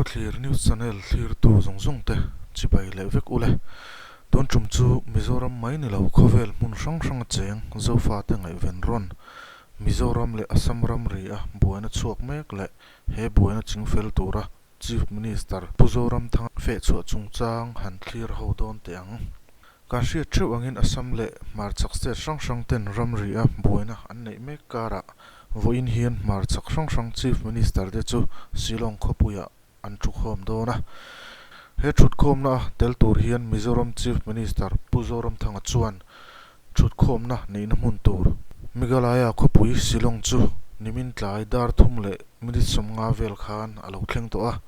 Khawthlir News Channel thlirtu zawng zawng te chibai leh vek ule. Tun tum chu Mizoram mai ni lo khawvel hmun hrang hranga cheng Zofate ngaihven rawn Mizoram leh Assam ramri a buaina chhuak mek leh he buaina chingfel tura Chief Minister Pu Zoramthanga fehchhuah chungchang han thlir ho dawn teh ang. Kan hriat theuh angin Assam leh hmarchhak state hrang hrang ten ramri a buaina an neih mek karah vawiin hian hmarchhak hrang hrang Chief Minister te chu Shillong khawpuiah an thukhawm dawn a. He thutkhawmna a tel tur hian Mizoram Chief Minister Pu Zoramthanga chuan thutkhawmna neihna hmun tur Meghalaya khawpui Shillong chu nimin tlai dar thum leh minute 50 vel khan a lo thleng tawh a.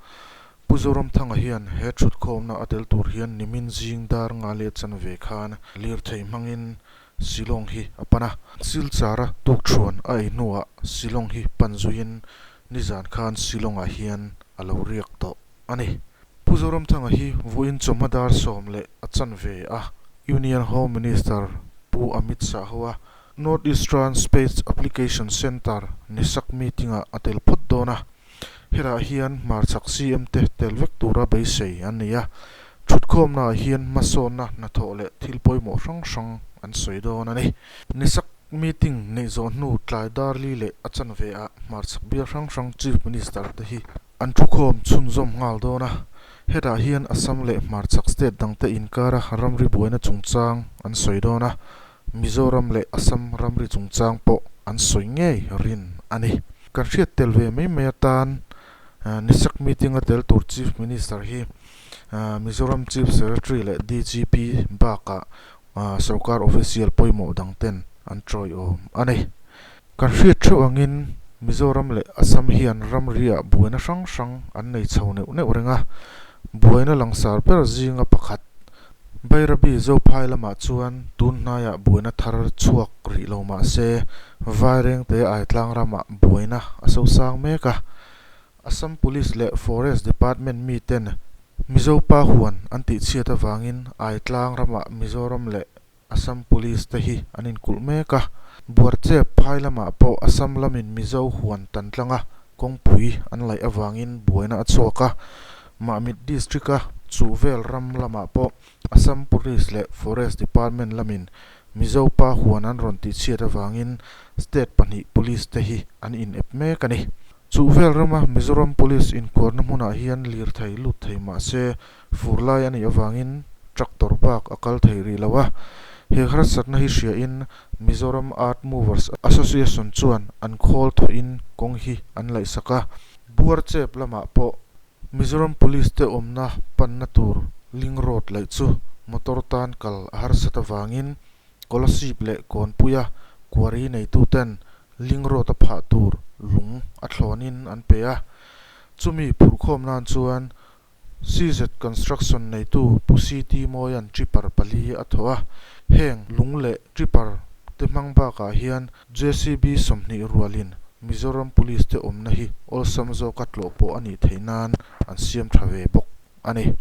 Pu Zoramthanga hian he thutkhawmna a tel tur hian nimin zing dar nga leh chanve khan lirthei hmangin Shillong hi a pan a. Silchara tukthuan a ei hnuah Shillong hi pan zuiin nizan khan Shillong-ah hian a lo riak tawh a ni. Pu Zoramthanga hi vawiin chawhma dar 10 leh a chanve a Union Home Minister Pu Amit Shah hoa North Eastern Space Application Centre nisak meeting-ah a tel phawt dawn a. Hetah hian hmarchhak CM te tel vek tura beisei an ni a, thutkhawmnaah hian hmasawnna hnathawh leh thil pawimawh hrang hrang an sawi dawn a ni. Nisak meeting neih zawh hnu tlai dar li leh a chanve ah hmarchhak bial hrang hrang Chief Minister te hi an thukhawm chhunzawm nghal dawn a, hetah hian Assam leh hmarchhak state dangte inkara ramri buaina chungchang an sawi dawn a, Mizoram leh Assam ramri chungchang pawh an sawi ngei rin a ni. Kan hriat tel ve mai mai atan Nisak meeting a tel tur Chief Minister hi Mizoram Chief Secretary leh DGP bakah sorkar official pawimawh dang ten an tawiawm a ni. Kan hriat theuh angin Mizoram leh Assam hian ramriah buaina hrang hrang an nei chho neuh neuh reng a, buaina langsar ber zinga pakhat Bairabi Zophai lamah chuan tun hnaiah buaina thar chhuak rih lo mah se, Vairengte Aitlang ramah buaina a sosang mek a. Assam Police leh Forest Department miten Mizopa huan an tihchhiat avangin Aitlang ramah Mizoram leh Assam Police te hi an inkulh mek a. Buarchep phai lamah pawh Assam lamin Mizo huan tan tlanga kawngpui an laih avangin buaina a chhuak a. Mahmit District-a Chuhvel ram lamah pawh Assam Police leh Forest Department lamin Mizo pa huan an rawn tihchhiat avangin state pahnih police te hi an inep mek a ni. Chuhvel rama Mizoram Police inkuarna hmunah hian lirthei lut thei mah se fur lai a nih avangin tractor bak a kal thei rih lo a. He harsatna hi hriain Mizoram Earth Movers Association chuan an khawl thawhin kawng hi an laihsak a. Buarchep lamah pawh Mizoram Police te awmna panna tur link road laih chu motor tan kal a harsat avangin Kolasib leh Kawnpuia quarry neituten link road a phah tur lung a thlawnin an pe a. Chumi phurhkhawm nan chuan CZ Construction neitu Pu CT Mawia'n tripper pali a thawh a. Heng lung leh tripper te hmang bakah hian JCB 20 rualin Mizoram Police te awmna hi awlsam zawka tlawh pawh a nih theih nan an siam tha ve bawk a ni.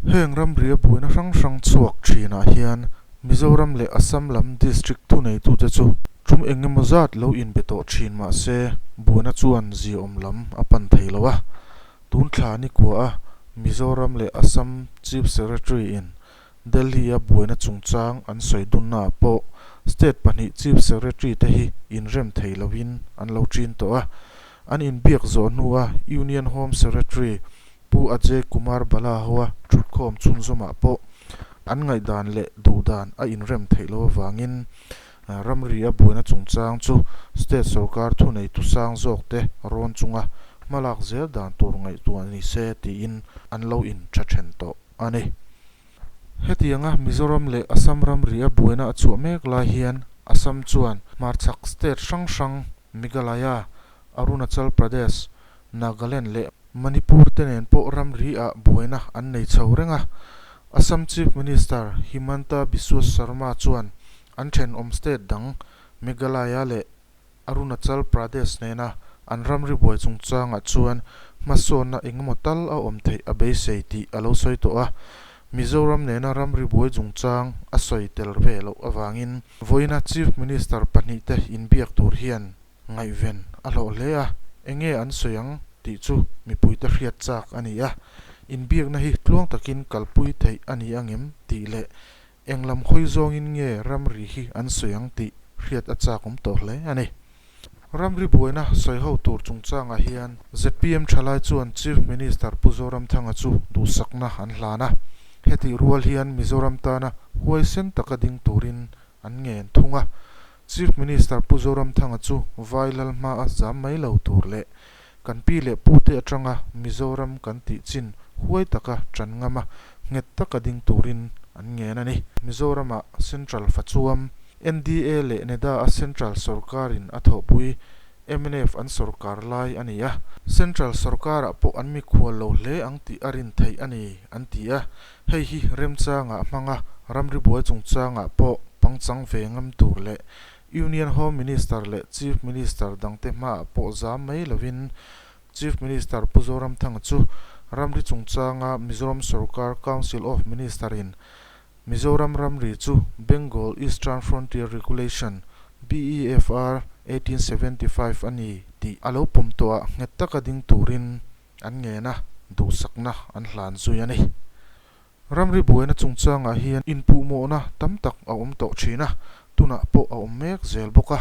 Heng ramria buaina hrang hrang chhuak thinah hian Mizoram leh Assam lam district thuneitute chu tum eng emaw zat lo inbe tawh thin mah se buaina chuan ziaawm lam a pan thei lo a. Tun thla ni kua a Mizoram leh Assam Chief Secretary in Delhi-a buaina chungchang an sawi dunnaah pawh state pahnih Chief Secretary te hi inrem thei loin an lo ṭin tawh a. An inbiak zawh hnua Union Home Secretary Pu Ajay Kumar Bhalla hoa thutkhawm chhunzawmah pawh an ngaihdan leh duhdan a inrem theih loh avangin ramri-a buaina chungchang chu state sorkar thuneitu sang zawkte rawn chunga hmalak zel dan tur ngaihtuah ni se tiin an lo intha then tawh a ni. Hetianga Mizoram leh Assam ramri a buaina a chhuah mek lai hian Assam chuan hmarchhak state hrang hrang Meghalaya, Arunachal Pradesh, Nagaland leh Manipur te nen pawh ramri ah buaina an nei chho reng a. Assam Chief Minister Himanta Biswa Sarma chuan an thenawm state dang Meghalaya leh Arunachal Pradesh nena an ramri buai chungchangah chuan hmasawnna engemaw tal a awm theih a beisei tih a lo sawi tawh a. Mizoram nena ramri buai chungchang a sawi tel ve loh avangin vawiina Chief Minister pahnihte inbiak tur hian ngaihven a hlawh hle a, enge an sawi ang tih tih chu mipuite hriat chak a ni a. Inbiakna hi tluang takin kalpui theih a ni angem tih leh eng lam hawi zawngin nge ramri hi an sawi ang tih hriat a chak awm tawh hle a ni. Ramri buaina sawi ho tur chungchangah hian zpm thalai chuan Chief Minister Pu Zoramthanga chu duhsakna an hlan a, hetih rual hian Mizoram tana huaisen taka ding turin an ngen thung a. Chief Minister Pu Zoramthanga chu vai lal hmaa zam mai lo tur leh kan pi leh pute atanga Mizoram kan tih chin huai taka tan ngam a, nghet taka ding turin an ngen a ni. Mizoramah Central Fachuam, NDA leh NEDA a Central sorkarin a thawhpui mnf an sorkar lai a ni a. Central sorkarah pawh an mikhual lo hle ang tih a rin theih a ni, an ti a. Hei hi remchangah hmanga ramri buai chungchangah pawh pangchang ve ngam tur leh Union Home Minister leh Chief Minister dangte hmaah pawh zam mai lovin Chief Minister Pu Zoramthanga chu ramri chungchanga Mizoram sorkar Council of Minister-in Mizoram ramri chu Bengal Eastern Frontier Regulation, BEFR, 1875 a ni tih a lo pawm tawhah nghet taka ding turin an ngen a, duhsakna an hlan zui a ni. Ramri buaina chungchangah hian inpuhmawhna tam tak a awm tawh thin a, tunah pawh a awm mek zel bawk a.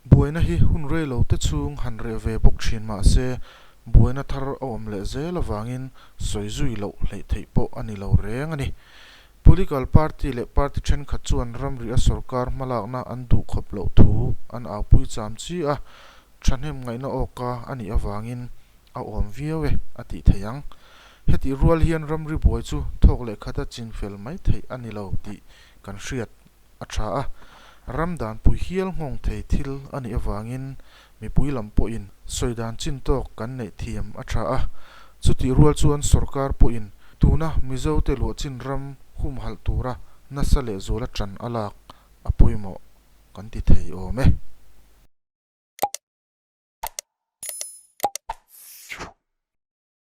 Buaina hi hun rei lo te chhung han reh ve bawk thin mah se, buaina thar a awm leh zel avangin sawi zui loh hleih theih pawh a ni lo reng a ni. Political party leh party thenkhat chuan ramri a sorkar hmalakna an duh khawp loh thu an aupui cham chi a, thahnem ngaihna awka a nih avangin a awm viau e a tih theih ang. Hetih rual hian ramri buai chu thawk leh khata chin fel mai theih a ni lo tih kan hriat a tha a, ram danpui hial nghawng thei thil a nih avangin mipui lam pawhin sawi dan chin tawk kan neih thiam a tha a. Chutih rual chuan sorkar pawhin tuna Mizote luahchin ram humhalh tura nasa lehzuala tan a lak a pawimawh kan ti thei awm e.